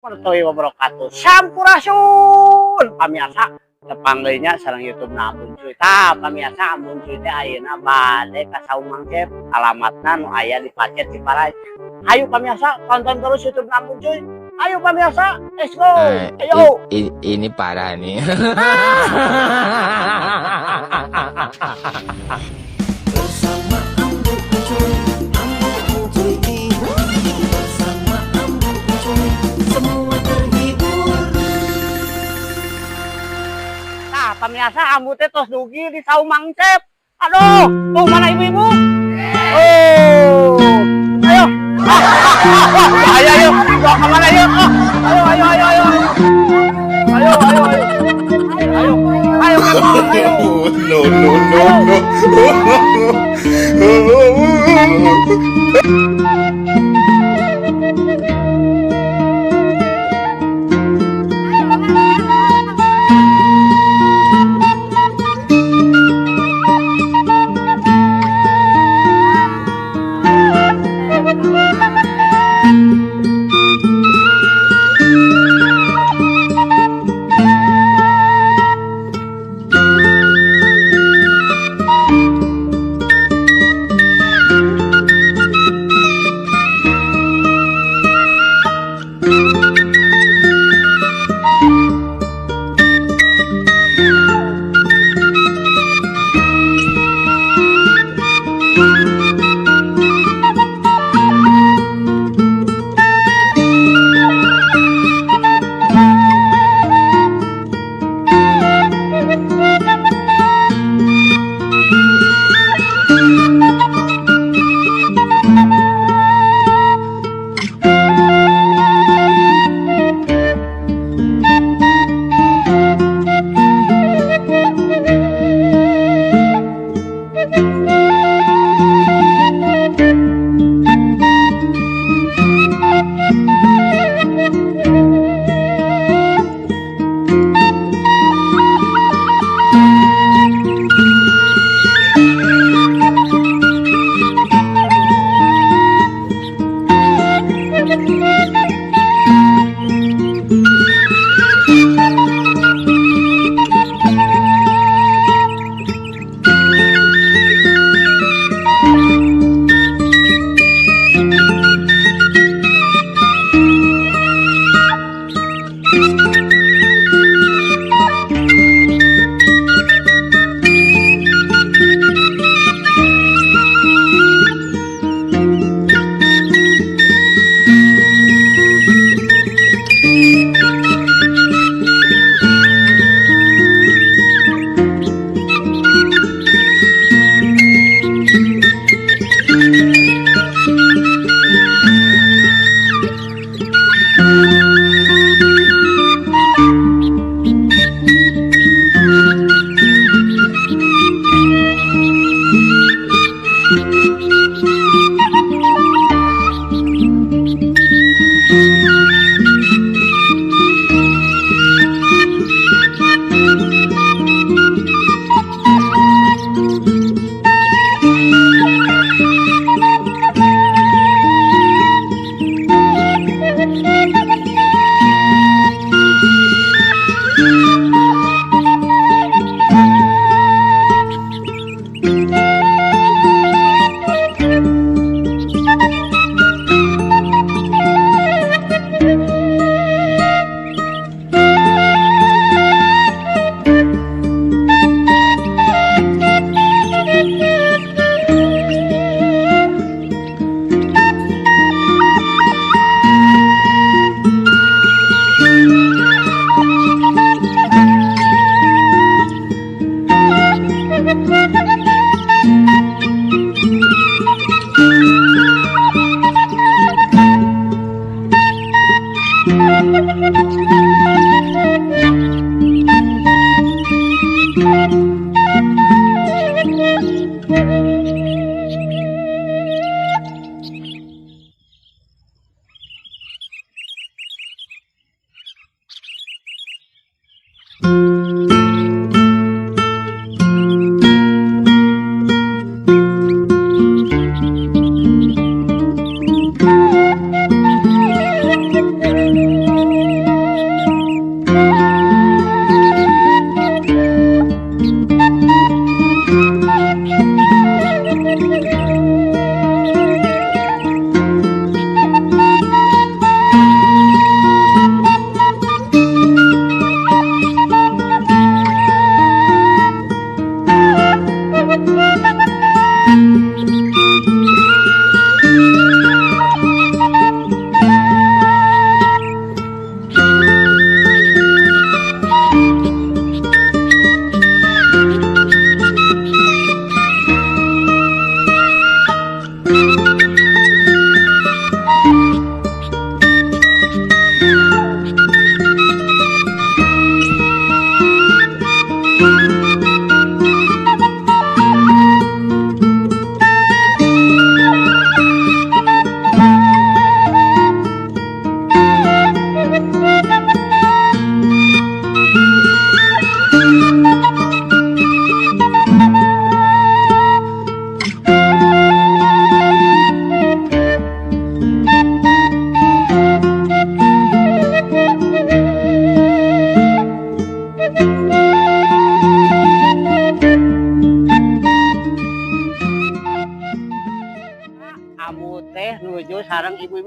Warahmatullahi wabarakatuh. Sampurasun pamirsa, tepang deui nya sareng YouTube na Ambun Cuy. Tah pamirsa, Ambun Cuy teh ayeuna bade ka Saung Mang Cep, alamatna nu aya di Pacet Ciparay. Ayo pamirsa, tonton terus YouTube na Ambun Cuy. Ayo pamirsa, let's go. Nah, Ayo. ini parah nih. Bersama Ambu Ucuy, Ambu Ucuy, bersama Ambu Ucuy, semua terhibur. Nah, pamirsa, Ambu teh tos dugi di Saung Mang Cep. Aduh, tuh mana ibu-ibu? Oh, ayo. Ah, ah, ah, ah. Ayo, ayo. Bawa kemana, ayo? Ah, ayo, ayo, ayo, ayo. Ayo, ayo, ayo. Ayo, ayo, ayo, ayo. No, no, no, no.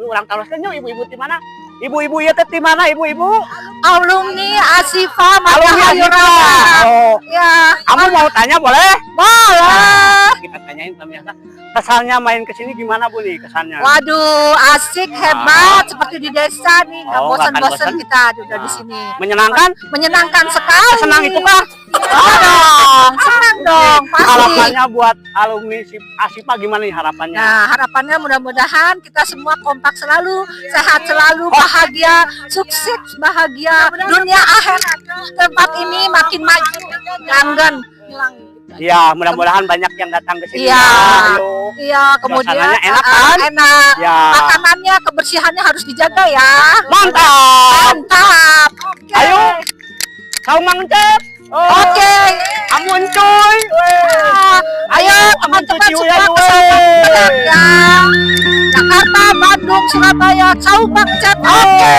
Urang taroskeun yuk, ibu-ibu di mana? Ibu-ibu ieu teh di mana, ibu-ibu? Alumni Asifa Alumni Mata Asifa. Oh, Ya, kamu mau tanya boleh? boleh. Kita tanyain pemirsa. Kesannya main ke sini gimana, Bu, nih kesannya? Waduh, asik, hebat, seperti di desa nih, nggak Oh, nggak akan bosan-bosan bosan. kita udah di sini. Menyenangkan? Menyenangkan sekali. Senang itu kah? Oh dong, senang dong, pasti. Harapannya buat alumni Asifa gimana nih harapannya? Nah, harapannya mudah-mudahan kita semua kompak selalu, sehat selalu, bahagia, sukses, bahagia, dunia akhirat. Tempat ini makin maju, langgeng. Ya, mudah-mudahan banyak yang datang ke sini. Iya. Ya. Ayo. Iya, kemudian Suasananya enak kan? Enak. Ya. Makanannya, kebersihannya harus dijaga ya. Mantap. Mantap. Oke. Ayo. Saung Mang Cep. Oh. Oke. Amun cuy. Ah, ayo Amun teman-teman cuy, semua ayo, ke Saung wey. Mang ya. Jakarta, Bandung, Surabaya, Saung Mang Cep. Oke.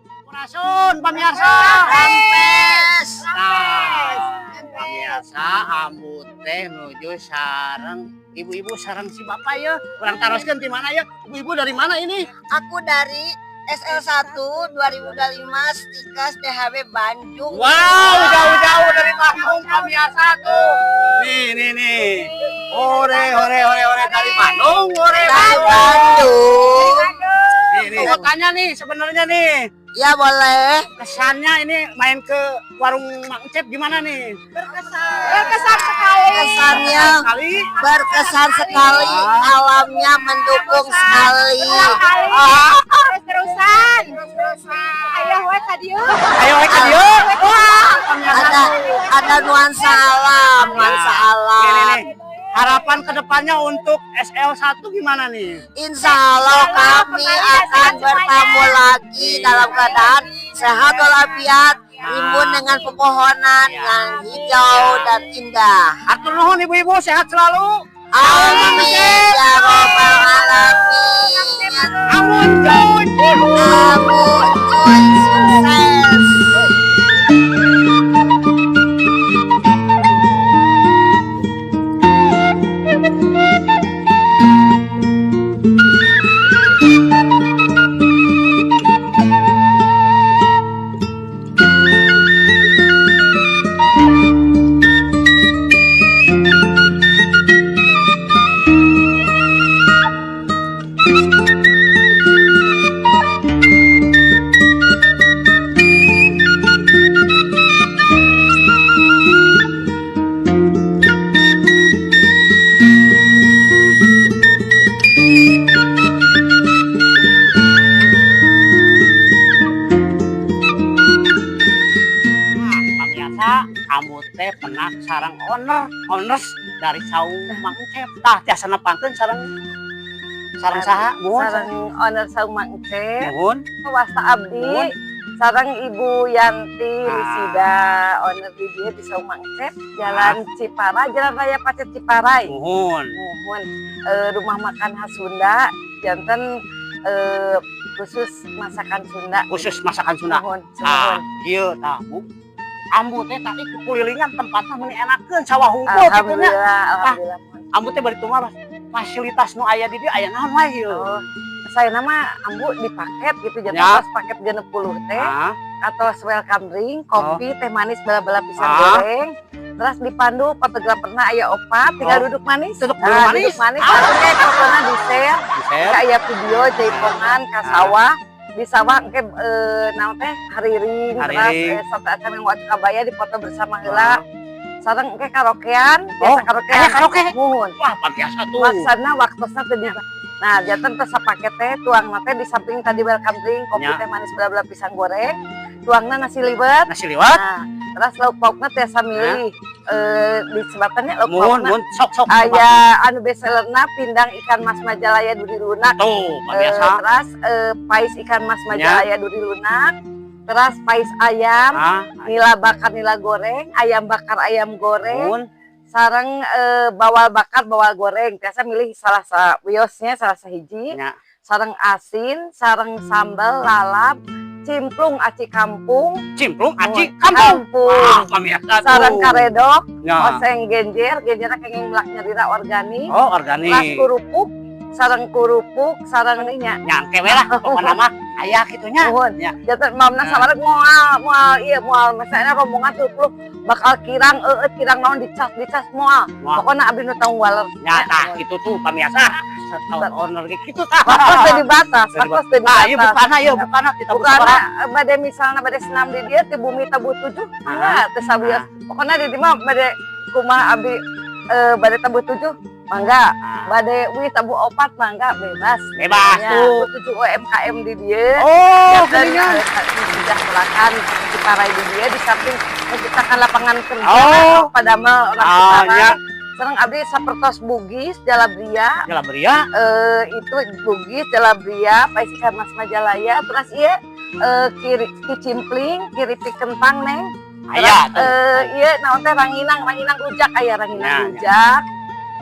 Sampurasun pemirsa. Rampes. Nah, pemirsa, ambu teh nuju sareng ibu-ibu sareng si bapak ya. Urang taroskeun di mana ya? Ibu-ibu dari mana ini? Aku dari SL1 2025 Stikas THB Bandung. Wow, jauh-jauh dari Bandung pemirsa tuh. Nih, nih, nih. Ore, ore, ore, ore dari Bandung, ore Dari Bandung. Bandung. Nih, nih. Mau tanya nih sebenarnya nih. Ya boleh. Kesannya ini main ke warung Mang Cep gimana nih? Berkesan sekali. Kesannya Sekali. berkesan sekali, alamnya mendukung sekali. Terus-terusan. Ayo we ka dieu. Ayo ka dieu. Wah, pemirsa. Ada nuansa alam, nuansa Nih, nih, alam. nih. Harapan kedepannya untuk SL1 gimana nih? Insya Allah kami akan bertemu lagi dalam keadaan sehat walafiat, rimbun dengan pepohonan yang hijau dan indah. Hatur nuhun ibu-ibu, sehat selalu. Amin ya robbal alamin. Amun cuy. Amun cuy sukses. Nah, pemirsa, ambu teh pernah sareng owner, owners. Dari Saung Mang Encep. Tah, tiasa nepangkeun sareng sareng saha? Muhun. Sareng owner Saung Mang Encep, Muhun. wasta abdi, Muhun. sareng Ibu Yanti Lusida, owner di dieu di Saung Mang Encep, Jalan Ciparai, Jalan Raya Pacet Ciparai. Muhun. Muhun, rumah makan khas Sunda, janten khusus masakan Sunda. Khusus masakan Sunda. Muhun, Ah, muhun. ieu tah, Bu. Ambu teh tadi kulilingan tempatna meuni enakeun, sawah hungkul kitu nya. Alhamdulillah, alhamdulillah. Muhun. Ambu teh bari tumaros fasilitas nu aya di dieu aya naon wae ieu? Oh, saya nama ambu di paket gitu, janten pas paket 60 teh atau welcome drink, kopi, teh manis, bala-bala pisang goreng. Terus dipandu fotograferna aya opat, tinggal duduk manis. Duduk Nah, manis. duduk manis, langsung kayak fotona di share, Buset. Aya video jaipongan ka sawah. Di sawah engke naon teh hariring, terus Hariring. Satu acan yang waktu kabaya dipoto bersama heula. Sareng engke karaokean, Oh, biasa karaokean. aya karaoke. Muhun. Wah, biasa tuh. Maksudna waktosna teu di. Nah, janten teh sapaket teh tuangna teh di samping tadi welcome drink, kopi, teh manis, bla bla pisang goreng, tuangna nasi liwet. Nasi liwet. Nah, terus lauk paukna tiasa milih di sebatannya lauk Muhun, paukna muhun, sok sok. Aya anu best sellerna pindang ikan mas Majalaya duri lunak. Tuh, biasa. Terus pais ikan mas Majalaya duri lunak. Terus pais ayam, nila bakar nila goreng, ayam bakar ayam goreng, sareng bawal bakar bawal goreng. Biasa milih salah sa wiosnya salah sahiji. Sareng asin, sareng sambal lalap, cimplung aci kampung, Cimplung aci kampung. Kampung. Wah, pemirsa tuh. Sareng karedok, oseng genjer, genjerna kenging melak nyalira organik. Oh, organik. Terus kerupuk, sareng kerupuk, sareng nya. Nyangke we lah, pokokna mah aya kitu nya. Nuhun. Janten mamna sawareg moal moal ieu moal misalnya rombongan 30 bakal kirang eueut kirang naon dicas dicas moal. Moal. Pokokna abdi nu tanggung waler. Nya tah kitu tuh pamirsa. Setahun owner ge kitu tah. Waktos teu dibatas, waktos teu Nah, ieu dibatas. bukana ieu bukana kita Bukana bade misalna bade senam di dieu ti bumi tabuh tujuh, mangga teu sawios. Pokokna di dieu mah bade kumaha abdi bade tabuh tujuh, mangga. Bade wih tabuh opat, mangga bebas. Bebas Ya, tuh. tujuh UMKM di dieu. Oh, Dan geuningan. mensejahterakan Ciparai di dieu di samping menciptakan lapangan kerja pada orang Ciparai. Sareng abdi sapertos Bugis, Jalabria, Jalabria. Itu Bugis, Jalabria, pais ikan mas Majalaya, terus ieu kiri kicimpling, keripik kentang neng. Terus, Aya tuh. Ieu naon teh ranginang, ranginang rujak aya ranginang rujak.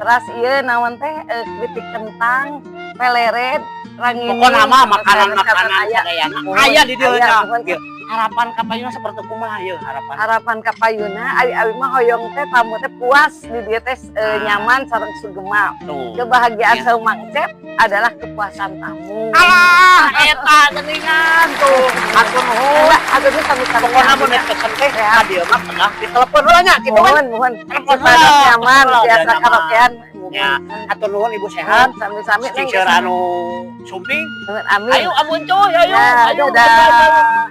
Terus ieu naon teh keripik kentang, peleret, ranginang. Pokokna mah makanan-makanan aya. sadayana Muhun, aya di dieu aya, nya. Muhun. Ieu, harapan kapayuna seperti kumaha ieu harapan? Harapan kapayuna ari abi mah hoyong teh tamu teh puas di dieu teh nyaman sareng sugema. Tuh. Kebahagiaan Saung Mang Encep adalah kepuasan tamu. Alah, eta geuningan tuh. Hatur nuhun. Enggak, atur nuhun sami-sami. Pokokna mun pesen teh ka dieu mah pernah ditelepon heula nya kitu kan. Muhun, muhun. Telepon Supados heula. nyaman, Telepon heula, biasa biar nyaman. karaokean. Ya, hatur nuhun Ibu sehat. Sami-sami Neng. Cing anu sumping. Amin. Ayo amun cuy, ayo. Ya, Ayo. dadah.